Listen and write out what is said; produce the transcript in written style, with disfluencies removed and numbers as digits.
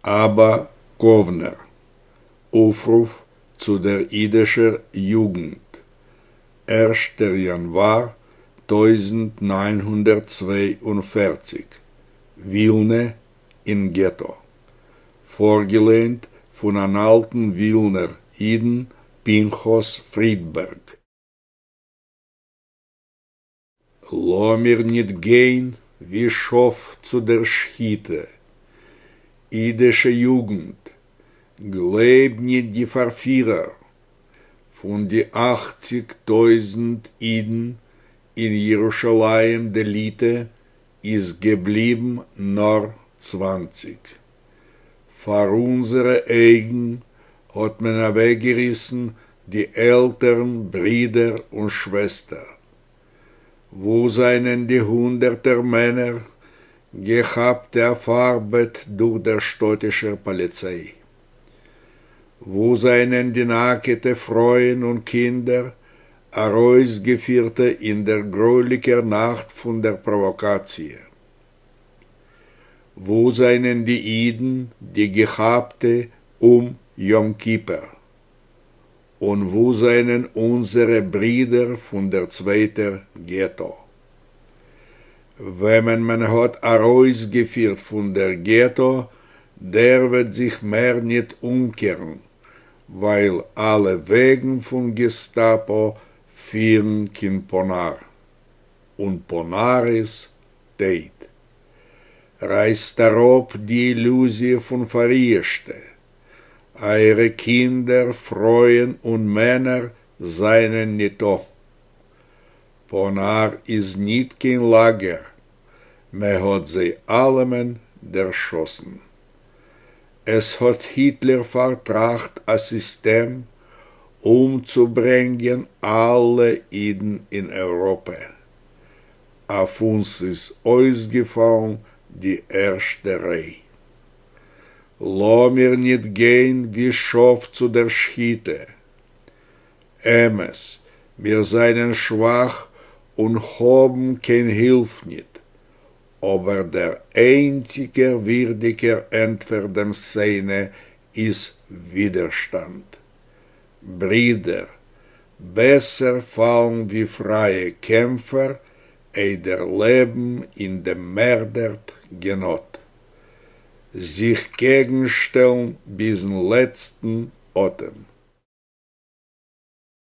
אבא קאוונער, אויפרוף צו דער אידישער יוגנט, ערשטער יאנוואר 1942, ווילנע, אין געטא. פארגעליינט פון אן אלטן ווילנער אידן פנחס פרידבערג. לאָמיר ניט גיין ווי שאָף צו דער שחיטה. אידישע יוגנט, גלייב ניט די פאַרפירער. פון די 80,000 אידן אין ירושלים דליטא איז געבליבן נאָר 20. פאַר אונזערע אויגן האָט מען אַוועקגעריסן די עלטערן, ברידער און שוועסטער. וואו זיינען די הונדערטער מענער, געכאפטע אויף ארבעט דורך דער שטאטישער פאליציי? וואו זיינען די נאקעטע פרויען און קינדער, ארויסגעפירטע אין דער גרויליגער נאכט פון דער פראוואקאציע? וואו זיינען די אידן, די געכאפטע אום יום כיפור? און וואו זיינען אונזערע ברידער פון דער צווייטער געטא? וועמען מען האט ארויסגעפירט פון דער געטא, דער וועט זיך מער ניט אומקערן, ווייל אלע וועגן פון געסטאפא פירן קיין פאנאר, און פאנאר איז טויט. רייסט אראפ די אילוזיע פון פאריאושטע. אייערע קינדער, פרויען און מענער זיינען ניטא. פאנאר איז ניט קיין לאגער, מען האט זיי אלעמען דערשאסן. עס האט היטלער פארטראכט א סיסטעם אומצוברענגען אלע אידן אין אייראפע. אויף אונז איז אויסגעפאלן די ערשטע ריי. לאמיר ניט גיין ווי שאף צו דער שחיטה. אמת, מיר זיינען שוואך און האבן קיין הילף ניט, אבער דער איינציקער ווירדיקער ענטפער דעם שונא איז ווידערשטאנד. ברידער, בעסער פאלן ווי פרייע קעמפער איידער לעבן אין דעם מערדער גענאד. זיך קעגנשטעלן ביזן לעצטן אטעם.